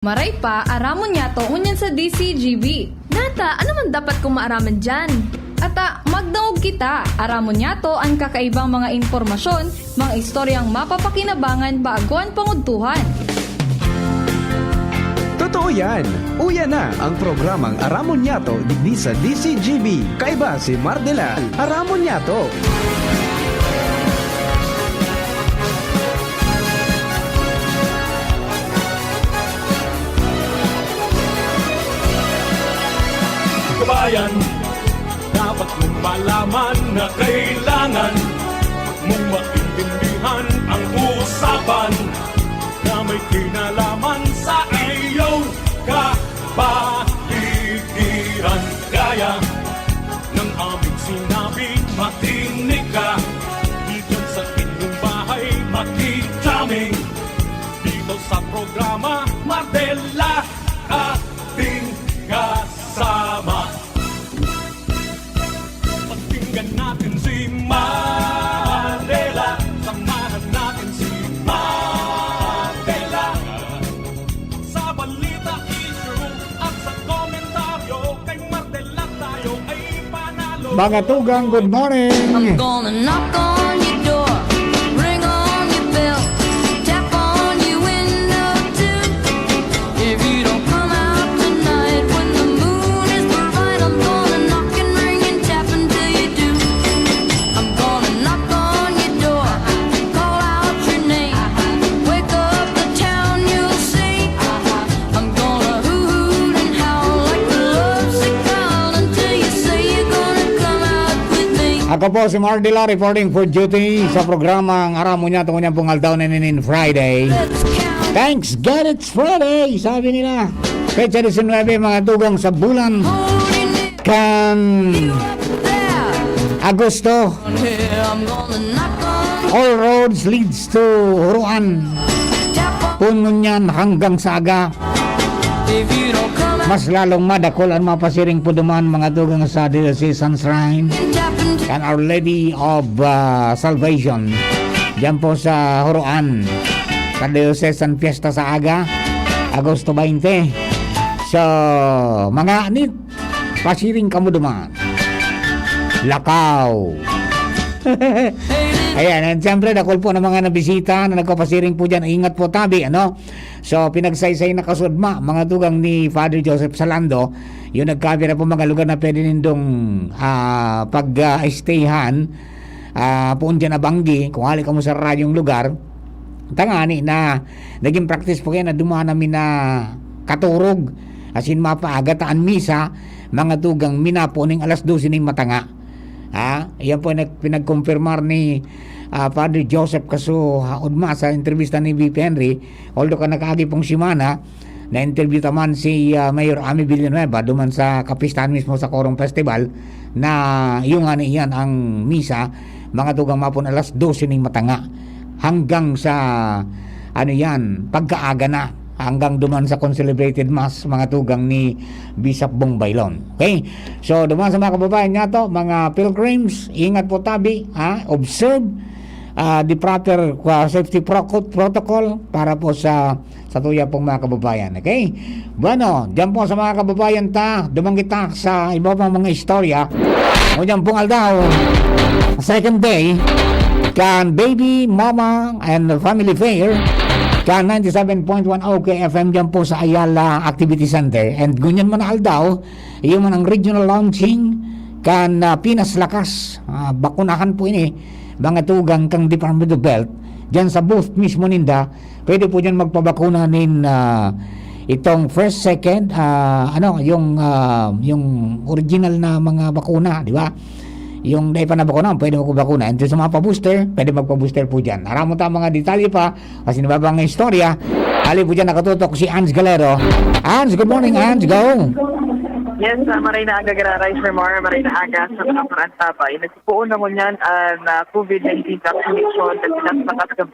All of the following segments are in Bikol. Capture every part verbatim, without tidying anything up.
Maray pa, aramon niyato ngunyan sa D C G B. Nata, ano man dapat kong maaraman diyan? Ata, magdangog kita. Aramon niyato an kakaibang mga impormasyon, mga istoryang mapapakinabangan bago an pangudtuhan. Totoo yan! Uya na ang programang Aramon Niyato digdi sa D C G B. Kaiba si Mardela. Aramon Niyato! Kabayan, dapat mong malaman na kailangan mong maintindihan ang usapan na may kinalaman sa iyong kapaligiran. Kaya ng aming sinabi, makinig ka. Diyan sa inyong bahay, makikita kami dito sa programa Mardela, ating kasama. Pakinggan natin si Mardela. Samahan natin si Mardela. Sa balita, issue at sa komentaryo, kay Mardela tayo ay panalo. Mga tugang, good morning! I'm gonna knock on your door, ring on your bell, tap on your window too. If you don't come out tonight when the moon is bright, I'm gonna knock and ring and tap until you do. I'm gonna knock on your door, call out your name, wake up the town, you'll see. I'm gonna hoot and howl like a lovesick child until you say you're gonna come out with me. Ako po si Mardela reporting for duty sa programang Aramon Niyato ngunyan pong aldaw na inin Friday. Thanks God it's Friday, sabi nila. Petsa disinwebe, mga tugang sa bulan. Kan Agosto, all roads leads to Huroan. Poon ngunyan hanggang sa aga. Mas lalong madakol an mapasiring po duman, mga tugang sa Diocesan Shrine kan Our Lady of ah, Salvation. Diyan po sa Huroan, sa Diocesan Fiesta sa aga, Agosto twenty. So, mga anit, pasiring kamo duman. Lakaw. Ayan, and siyempre, dakul po ng mga nabisita na nagpapasiring po dyan. Ingat po tabi, ano? So, pinagsaysay na kasudma, mga tugang ni Father Joseph Salando, yung nagkabira po mga lugar na pwede nindong ah, pag-stayhan, ah, poon dyan abanggi, kung hali kamo sa radyong lugar, tangani na naging practice po kaya na duman namin na katurog, as in mapaaga ta an misa, mga tugang minapo ning alas dose ning matanga. Ha? Iyan po nag, pinagkumpirmar ni ah, Father Joseph Kaso Haudma sa entrevista ni V P Henry, although ka nakaagi pong simana, na-interview ta man si ah, Mayor Ami Villanueva duman sa kapistahan mismo sa Coron Festival na yung nga iyan ang misa, mga tugang mapon alas dose ning matanga hanggang sa ano yan, pagkaaga na. Hanggang duman sa concelebrated mass, mga tugang ni Bishop Bong Bailon. Okay? So, duman sa mga kababayan niyato, mga pilgrims, ingat po tabi, ha? Observe ah, the proper ah, safety proco- protocol para po sa sa tuya pong mga kababayan. Okay? Bueno, diyan po sa mga kababayan ta, duman kita sa iba pang mga istorya. O diyan pong aldaw, second day, kan Baby, Mama, and Family Fair, kan ninety-seven point one O K F M diyan po sa Ayala Activity Center. And ngunyan man na aldaw, iyo man ang regional launching kan ah, Pinas Lakas. Ah, bakunahan po ini, mga tugang kang Department of Health, diyan sa booth mismo ninda, pwede po diyan magpabakuna nin ah, itong first, second, ah, ano, yung ah, yung original na mga bakuna, di ba? Yung dai pa nabakuna, pwede magpabakuna. And sa mga pa-booster, pwede magpa-booster po diyan. Aram mo ta mga detalye pa, kasi nababa nga istorya. Hali po diyan nakatutok si Ans Galero. Ans, good morning, Ans. Go! Yes, uh, maray na aga, Gra Rice Remar, maray na aga sa mga parantabay. Nagpupuon na ngunyan ang uh, COVID nineteen vaccination at pinagpakat ng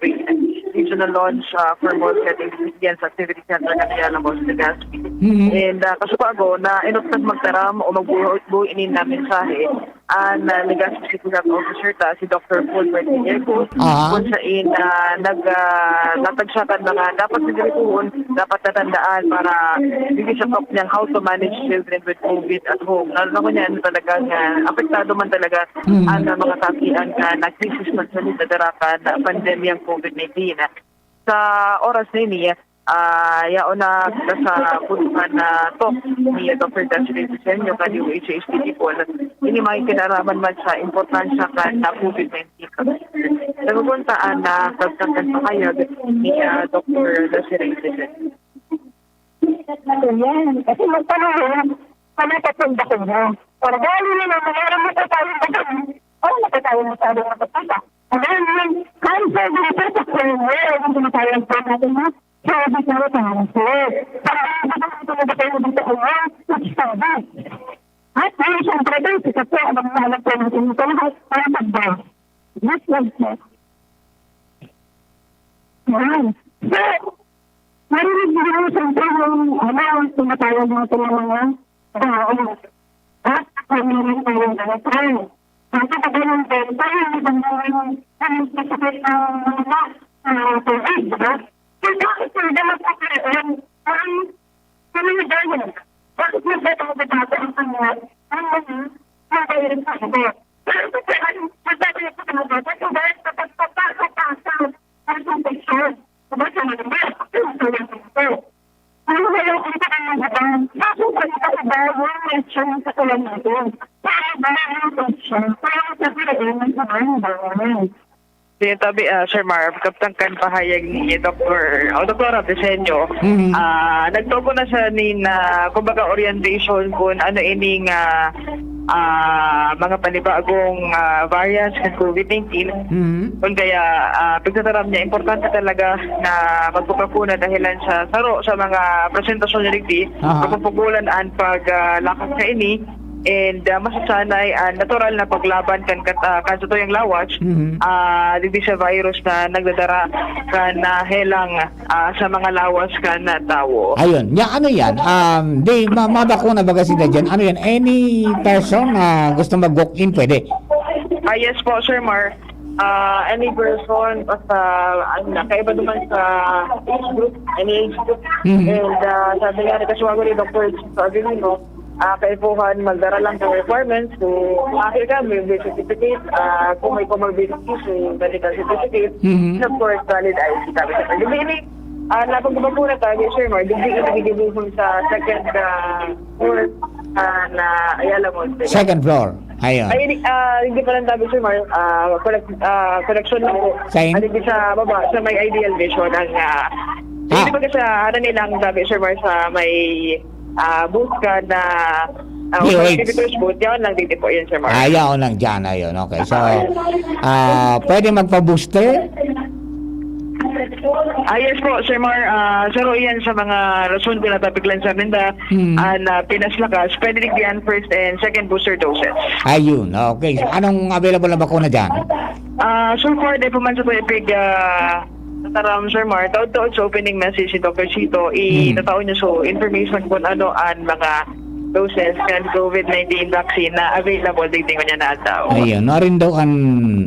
regional launch uh, for most settings sa Activity Center ng Ayala Mall, Legazpi. Mhm. And, ah, kasubago na inot nag magtaram o magbuo-, buo inin na mensahe, an, ah, Legazpi City Health Officer ta si Doktor Fulbert Villegas, Aha. kung sain, ah, nag, ah, latag siya kan mga dapat sigurituhon, dapat tatandaan para digdi siya top niyang how to manage children with COVID at home. Lalo na kung yan talagang, ah, apektado man talaga Mhm. ang, ah, mga takian na nagsisis magsalita darakan na pandemyang COVID nineteen. Sa oras na ini, ah, yaon na kita sa puluhan na talk ni Doktor Dashirel Diseño kan U H H T People. Ini may kinaraman man sa importansya kan na COVID nineteen. Naguguntaan na pagkakan pahayag ni, ah, Doktor Dashirel Diseño. Ayan. Kasi magtanong yun, kami tatong bakuna. Pero dahil yun ang nangyari mo sa tayong bakuna, ano na tayo masyadong makapagpapalala? Ang dahil yun, kahit sa mga pagpapalala, hindi na tayo ang pamatayin, ha? Sabi ko, parang sir, parang hindi ko na talaga kayo dito, ayan, it's COVID. At yun, siyempre, guys, isa po, ang mga anak po natin, ito lahat, parang pagba. Yes, yes, yes. Ayan. So, narinig mo naman, siyempre, yung, ano, yung tinatawag natin ng mga tao. At kung meron tayong mga tao. Ang katagalan din, parang ibang mga, ang kasakit ng mga, ah, tubig, di ba? So, bakit hindi magkakaroon? Parang, ano na ba yun? Bakit nagbabago-bago ang pangyayari? Ang mga, ang virus na ito? Pero sa parang, magbabago-bago, so, dahil sa pagpapasa-pasa, ang infection. Diba, sa mga, ang kaya ito. Ang wala ang kapangyarihan, bakit ang iba-iba yung reaksyon ng katawan natin? Para ba ang infection? Para sa katawan ng katawan? Sinabi, ah, Sir Marv, kabtang kan pahayag ni Doktor o Doktora Briseño, Mhm. ah, nagtugon na siya nin, ah, kumbaga, orientation kung ano ining, ah, ah, mga panibagong, ah, variants ng COVID nineteen. Mhm. Kung kaya, ah, pagtataram niya, importante talaga na magbakuna dahilan sa saro sa mga presentasyon ni Rigdi, Aha. mapupugulan an pag, ah, lakas sa ini, and, ah, masasanay an natural na paglaban kan kat-, ah, kan satuyang lawas, Mhm. ah, digdi sa virus na nagdadara kan, ah, helang, ah, sa mga lawas kan, ah, tawo. Ayun. Nya, ano yan? Um, di, ma-, mabakuna baga sila dyan? Ano yan? Any person na gusto mag-walk-in, pwede? Ah, yes po, Sir Mar. Ah, any person, basta, ano na, kaiba naman sa age group, any age group. Mhm. And, ah, sabi nga ni Kasuwago ni Doktor Avelino, ah, kaipuhan, magdara lang ng requirements. So, kung akil ka, may birth certificate, ah, kung may comorbidity, so medical certificate, Mhm. and of course, valid I D. Sabi sa pag-ibig, ah, napag-ibakuna tayo, Sir Mar, digdi ibigay sa second, ah, floor, ah, na Ayala Mall. Second floor. Ayun. Ay, hindi, ah, hindi pa lang tabi, Sir Mar. Ah, collect-, ah, collection lang po. Sa in- Ano, di sa baba, sa may Ideal Vision, ang, ah, Ah. hindi ba sa, ano nilang tabi, Sir Mar, sa may, ah, booth ka na, ah, D O H. Distributors booth, yaon lang dito po yun, Sir Mar. Ah, yaon lang dyan, ayun. Okay, so, ah, pwede magpa-booster? Ah, yes po, Sir Mar. Ah, saro iyan sa mga rason kung natapik lang sa ninda. Hmm. An, ah, pinaslakas, pwede digdi an first and second booster doses. Ayun, okay. So, anong available na bakuna dyan? Ah, so far, di pa man sa Taipig, ah, nataram, Sir Mar, taod-taod sa opening message ni Doktor Chito, Hmm. itatao niya so information kung ano an mga doses kan COVID nineteen vaccine na available digdi ngunyan na adlaw. Ayun, narin daw an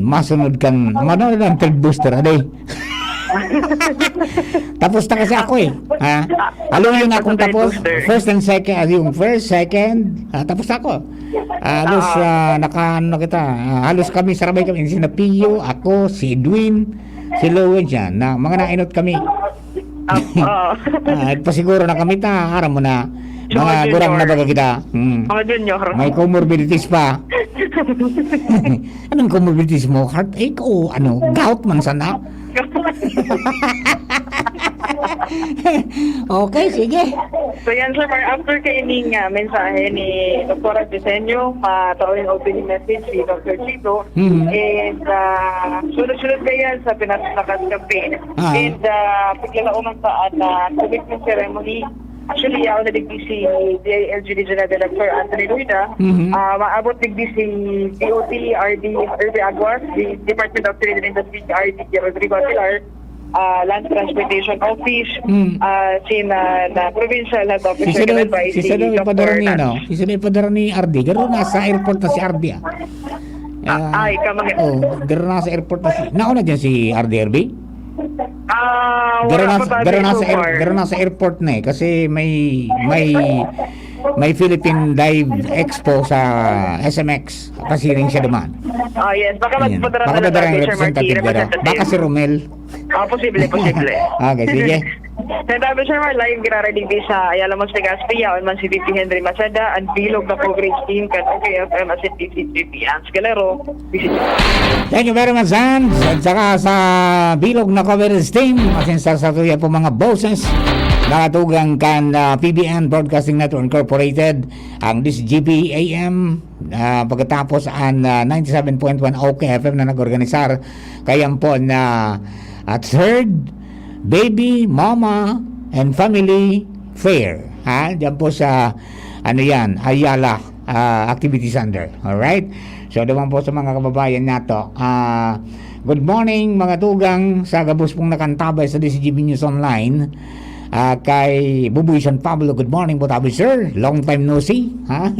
masunod kan, ano, ang third booster, aday. Tapos na kasi ako eh. Ha? Haluyon akong tapos. First and second, ah, yung first, second, ah, tapos na ako. Ah, halos, Oo. ah, naka, ano kita, ah, halos kami, sarabay kami. Si Napio, ako, si Edwin, si Lowen siya. Na, mga nainot kami. Ah, oo. Ah, pasiguro na kami ta, aram mo na. Mga Mga gurang na junior. baga kita. Hmm. Mga junior. May comorbidities pa. Anong comorbidities mo? Heartache o ano? Gout man sana? Okay, sige. So yan, Sir Mar, after kaining, ah, mensahe ni Doktora Diseño, matao yung opening message si Doktor Chito. Mhm. And, ah, sunod-sunod na yan sa Pinaslakas campaign. Ah. And, ah, paglalauman pa at, ah, commitment ceremony. Actually, ako na digdi si D I L G Regional Director Anthony Luida. Mhm. Ah, maabot digdi si D O T, R D, R D Aguas, the Department of Trade and Industry, R D Rodrigo Aguilar. ah, Land Transportation Office, Mm. ah, sina, na provincial health officer Sisa daw, gikan by sisa si daw Doktor ipadara ni, Hernando. Ano? Sisa daw ipadara ni R D. Garo nasa airport na si R D, ah. Ah, Ah, ay, ka mga oh, garo nasa airport na si, nauna dyan si R D R B? Ah, Garo wala nasa, pa tayo garo so nasa air-, far. Garo nasa airport na eh. Kasi may, may, may Philippine Dive Expo sa S M X. Pasiring siya duman. Ah, yes. Baka Ayan. Magpadara Baka na lang madara tayo, ang Sir representative Marky, garo. Representative. Baka si Romel. Ah, posible, posible. Okay, sige. Sa dami, Sir Mar, live ginaradibi sa Ayala Mons, Legazpi, yaon man si V P Henry Maceda, ang bilog na coverage team kan O K F M at si P C G P. Hans Galero, P C G. Thank you very much, Hans. At saka sa bilog na coverage team, asin sa, sa tuya po mga boses, nakatugang kan, ah, P B N Broadcasting Network Incorporated, ang D Z G P A M, ah, pagkatapos ang, ah, ninety-seven point one O K F M na nag-organisar, kayan po na, ah, third Baby, Mama, and Family Fair. Ha? Diyan po sa, ano yan, Ayala, ah, Activity Center. Alright? So, duman po sa mga kababayan nato. Ah, good morning, mga tugang, sa gabos pong nakantabay sa D Z G B News Online. Ah, kay Buboy San Pablo, good morning po, tabi, sir. Long time no see. Ha?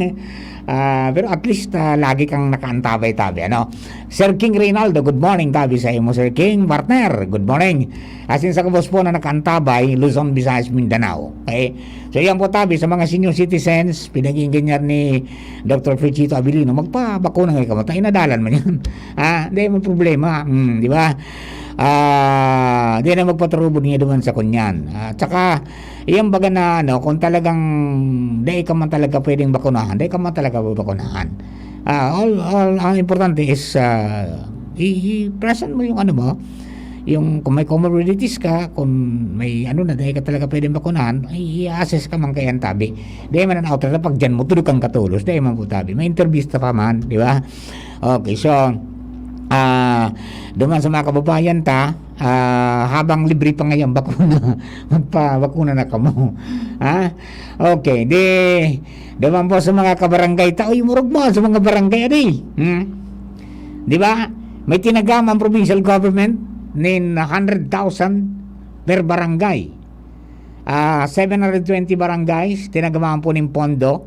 Ah, pero at least, ah, lagi kang nakaantabay, tabi, ano? Sir King Reynaldo, good morning, tabi sa imo, Sir King. Partner, good morning. Asin sa gabos po na nakaantabay, Luzon, Visayas, Mindanao. Okay? So, yan po, tabi, sa mga senior citizens, pinag-iinggan niya ni Doktor Frichito Abilino, magpabakuna nga kamo. Tayo nadalan man yan. Ah, di mo problema. Hmm, di ba? Ah, di na magpaturubod nga duman sa kunyan. Ah, tsaka, iyang baga na, ano, kung talagang di ka man talaga pwedeng bakunahan, di ka man talaga babakunahan. Ah, all, all, ang importante is, ah, i-, i-present mo yung ano mo, yung kung may comorbidities ka, kung may ano na, di ka talaga pwedeng bakunahan, ay, i-assess ka man kay ang tabi. Di man ang outer na pag dyan mo, tulog kang katulos, di man po tabi. May intervista pa man, di ba? Okay, so, ah, duman sa mga kababayan ta, ah, habang libre pa ngayon, bakuna, magpabakuna na kamo. Ha? Okay, di, duman po sa mga kabarangay ta, uy, murag mo sa mga barangay, adi. Hmm? Di ba? May tinagam ang provincial government nin hundred thousand per barangay. Ah, seven hundred twenty barangays, tinagamaan po nin pondo.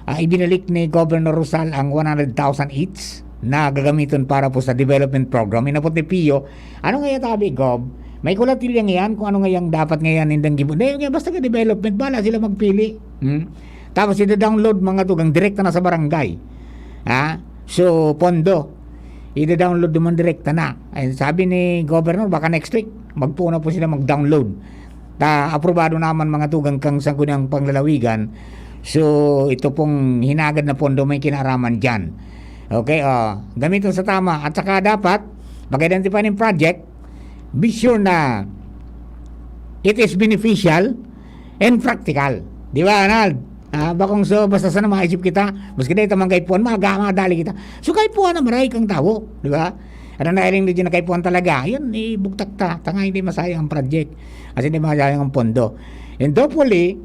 Ah, ibinalik ni Governor Rosal ang one hundred thousand each na gagamiton para po sa development program. Inapot ni Pio, ano nga yata, abi, Gov? May kulat ilyang yan kung ano nga yang dapat nga yan nindang gibo-, hindi, nga basta ka development, bala sila magpili. Hmm? Tapos ida-download, mga tugang, direkta na sa barangay. Ha? So, pondo. Ida-download naman direkta na. Ay, sabi ni Governor, baka next week, magpuo na po sila mag-download. Ta, aprobado naman, mga tugang, kang Sangguniang Panglalawigan. So, ito pong hinagad na pondo may kinaraman dyan. Okay, oh, gamitin sa tama. At saka dapat, pag-identify ng project, be sure na it is beneficial and practical. Di ba, Arnald? Ah, bakong so, basta sana maisip kita, maski dahil tamang kaipuhan, maga, madali kita. So, kaipuhan na maray kang tawo, di ba? Ano na iling di na kaipuhan talaga? Yan, ibugtak ta. Tanga, hindi masayang ang project. Kasi hindi masayang ang pondo. And hopefully,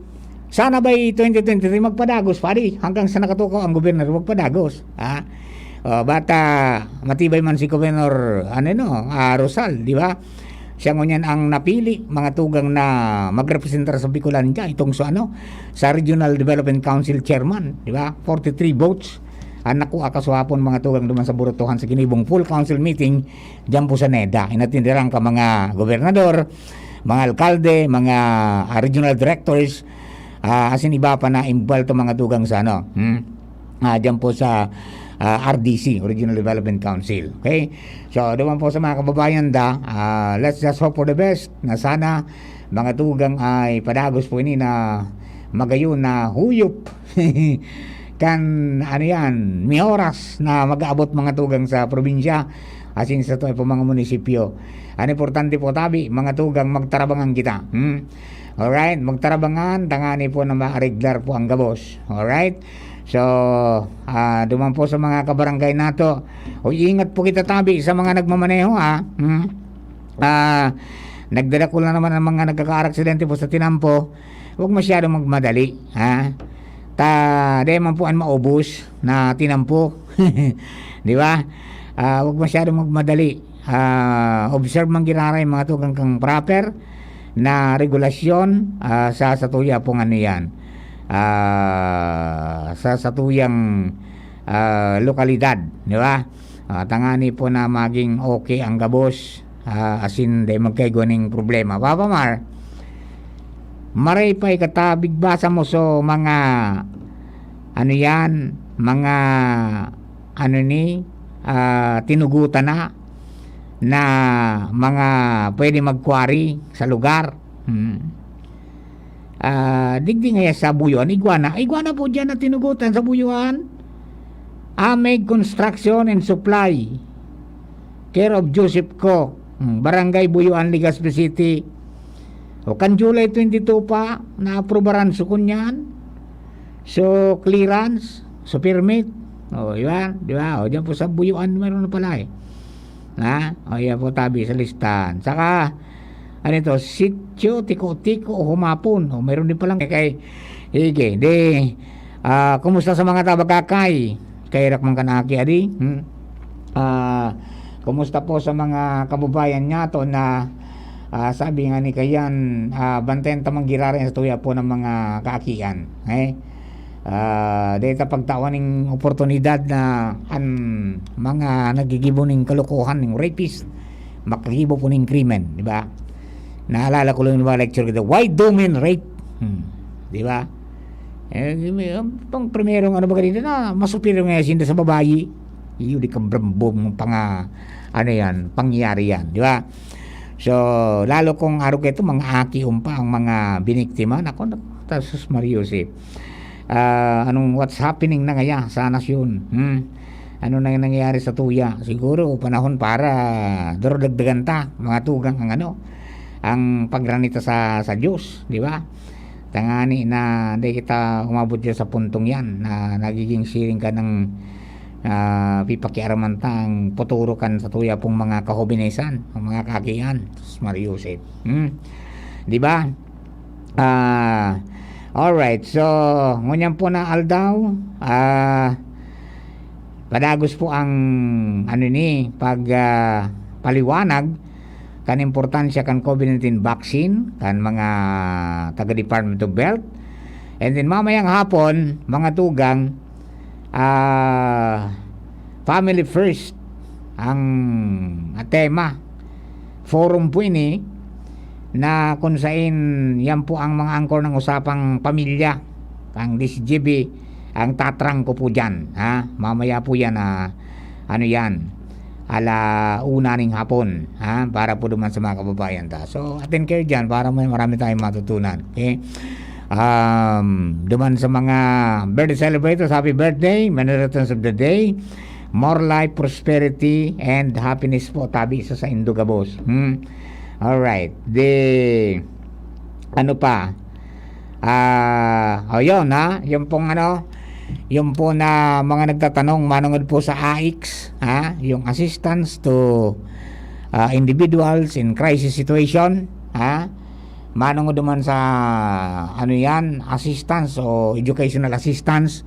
sana by twenty twenty-three, magpadagos, padi. Hanggang sa nakatukaw ang gobernador, magpadagos. Ha? Oh, bata, matibay man si Governor, ano, no, ah, Rosal, di ba? Siya ngunyan ang napili, mga tugang, na magrepresentar sa Bicolandia, itong sa, ano, sa Regional Development Council Chairman, di ba? Forty-three votes ang nakuha kasuhapon, mga tugang, duman sa Burutuhan sa ginibong full council meeting diyan po sa NEDA. Inatindiran ka mga gobernador, mga alkalde, mga, ah, regional directors, ah, asin iba pa na involved, mga tugang, sa, ano, hmm? Ah, diyan po sa, ah, R D C, Regional Development Council. Okay? So, duman po sa mga kababayan da, ah, let's just hope for the best na sana, mga tugang, ay padagos po ini na magayon na huyop kan, ano yan, may oras na mag-aabot, mga tugang, sa probinsya, asin sa tuwa po mga munisipyo. Ang importante po, tabi, mga tugang, magtarabangan kita. Hmm? Alright? Magtarabangan, tangani po na maareglar po ang gabos. Alright? So, ah, duman po sa mga kabarangay nato, o, ingat po kita, tabi, sa mga nagmamaneho, ha? Hmm? Ah, nagdadakula naman ang mga nagkakaaksidente po sa tinampo. Huwag masyadong magmadali, ha? Ta, di man po an maubos na tinampo. Di ba? Ah, huwag masyadong magmadali. Ah, observe man giraray mga tugang kan proper na regulasyon, ah, sa satuya pong ano yan, ah, sa satuyang, ah, lokalidad, di ba? Ah, tangani po na maging okay ang gabos, ah, asin dai magkaigwa ning problema. Papa Mar, maray pa ikatabig basa mo so mga ano yan, mga ano ni, ah, tinugutan na, na mga pwede mag-quarry sa lugar. Hmm. Ah, digdi ngaya sa Buyuan, igwa na. Igwa na po diyan na tinugutan sa Buyuan. Amig Construction and Supply, care of Joseph Co. Hmm, Barangay Buyuan, Legazpi City. O, kan July twenty-two pa, naaprubaran so kunyan. So, clearance, so permit. O, di ba? Di ba? O, diyan po sa Buyuan, meron na pala eh. Ha? O, yan po tabi sa listahan. Saka, ano ito? Sitio Tiko-Tiko Humapon. O, meron din palang kay, sige, di, ah, kumusta sa mga tabagakay? Kairak man kan aki, adi? Hmm? Ah, kumusta po sa mga kababayan nato na, ah, sabi nga ni Kayan, ah, bantayan ta man giraray sa tuya po ng mga kaakian. Eh? Ah, dahil ta pagtawan ning oportunidad na an mga nagigibo ning kalokohan, ning rapist, makagibo po ning krimen, di ba? Naalala ko lang yung mga lecture kita, "Why do men rape?" Hmm, di ba? Eh, may, ang pang primerong ano ba kanina na, mas superior nga sinda sa babayi. Iyo, di ka brambong panga, ano yan, pangyayari yan, di ba? So, lalo kung araw kayo ito, mga aki umpa, ang mga biniktima, nako, nako, Jesus Maria Jose. Ah, anong, what's happening na ngaya sa nasyon? Hmm? Ano na yung nangyayari sa tuya? Siguro, panahon para durudagdagan ta, mga tugang ang ano, ang pagranita sa, sa Diyos, di ba? Tangani na di kita umabot dyan sa puntong yan na nagiging siring ka ng, ah, pipakiaraman ta ang futuro kan sa tuya pong mga kahobinesan, ang mga kakian, Jesus Maria Jose. Hmm? Di ba? Ah, alright. So, ngunyan po na aldaw, ah, padagos po ang, ano ni, pag, ah, paliwanag kan importansya kan COVID nineteen vaccine, kan mga taga Department of Health. And then, mamayang hapon, mga tugang, ah, family first ang tema. Forum po ini na kung sain yan po ang mga angkor ng usapang pamilya, ang D C G B, ang tatrang ko po dyan, ha? Mamaya po yan, ah, ano yan, ala una ning hapon, ha? Para po duman sa mga kababayan ta. So, attend kayo dyan para may marami tayong matutunan. Okay? Um, duman sa mga birthday celebrators, happy birthday, many returns of the day, more life, prosperity, and happiness po, tabi sa saindo gabos. Hmm? Alright. Di, ano pa? Ah, o yun, ha? Yung pong ano, yung po na mga nagtatanong, manungod po sa A I C S, ha? Yung assistance to, ah, individuals in crisis situation, ha? Manungod naman sa, ano yan, assistance o educational assistance.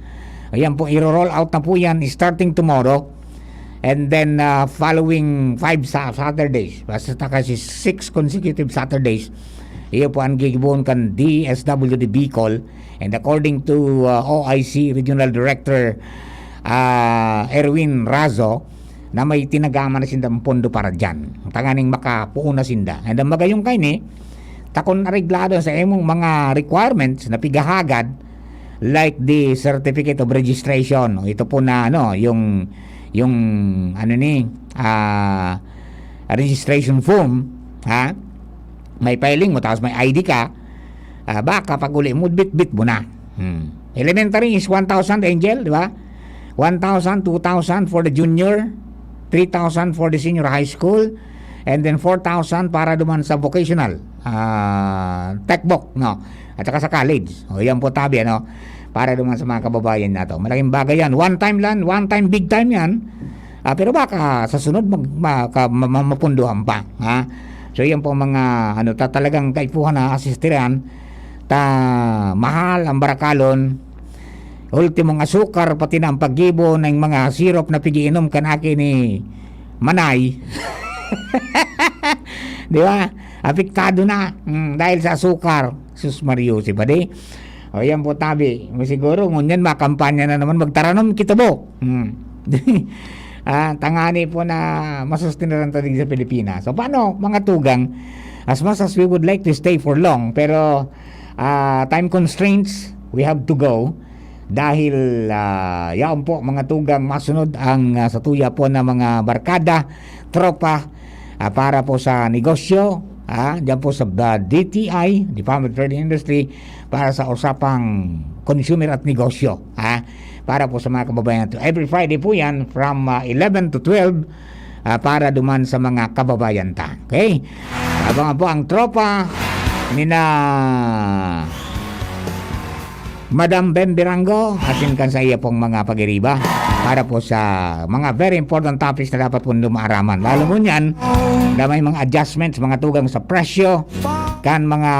Ayan po, iro-roll out na po yan starting tomorrow. And then, ah, following five sa Saturdays, basta ta kasi six consecutive Saturdays, iyo po ang gigibohon kan D S W D Bicol. And according to, ah, O I C Regional Director, ah, Erwin Razo, na may tinagama na sindang pondo para dyan. Tanganing makapuon na sinda. And ang magayong kaini, takon areglado sa imong mga requirements na pigahagad, like the certificate of registration. O ito po na, ano, yung, yung, ano ni, ah, registration form, ha? May filing mo, tapos may I D ka, ah, baka pag uli mo, bit-bit mo na. Hmm. Elementary is one thousand, Angel, di ba? One thousand, two thousand for the junior, three thousand for the senior high school, and then four thousand para duman sa vocational, ah, tech voc, no? At saka sa college. O, yan po, tabi, ano? Para duman sa mga kababayan nato. Malaking bagay yan. One time lang, one time, big time yan. Ah, pero baka sa sunod, mag-, ma-, ka-, ma-, ma-, mapunduhan pa, ha? So, yan po ang mga, ano, ta-, talagang kaipuhan na asistiran. Ta, mahal ang barakalon. Ultimong asukar, pati na ang paggibo ng mga sirop na pigiinom kan aki ni Manay. Di ba? Apektado na. Mm, dahil sa asukar. Sus Mario, si Padi. O yan po, tabi. Siguro, ngunyan, makampanya na naman, magtaranom kita bo. Mm. Ah, tangani po na masustenaran ta digdi sa Pilipinas. So, paano, mga tugang? As much as we would like to stay for long, pero, ah, time constraints, we have to go. Dahil, ah, yaon po, mga tugang, masunod ang, ah, satuya po na mga barkada, tropa, ah, para po sa negosyo, ah, diyan po sa, ah, D T I, Department of Trade and Industry, para sa usapang consumer at negosyo, ah, para po sa mga kababayan natin. Every Friday po yan from, ah, eleven to twelve, ah, para duman sa mga kababayan ta. Okay? Abangan po ang tropa ni na Madam Bem Birango, asin kan sa iya pong mga pag-iriba para po sa mga very important topics na dapat pong dumaaraman. Lalo mo niyan, na may mga adjustments, mga tugang sa presyo, kan mga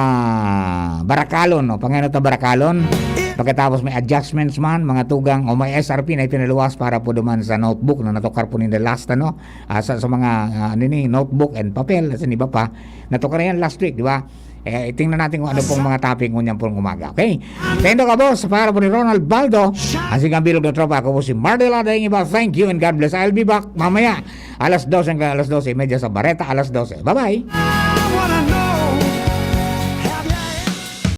barakalon, o pangano ta barakalon, pagkatapos may adjustments man, mga tugang, o may S R P na ipinaluwas para po duman sa notebook na natukar po ninda last, ano, ah, sa, sa mga, ah, ano ni, notebook and papel, at iba pa. Natukar yan last week, di ba? Eh, tingnan natin kung ano pong mga topic ngunyan pong umaga. Okay? Tendo ka, boss, para po ni Ronald Baldo. Ang sigang bilog na tropa, ako po si Marley Lada, yung iba, thank you and God bless. I'll be back mamaya, alas dose hanggang alas dose y media sa Bareta, alas dose. Bye-bye!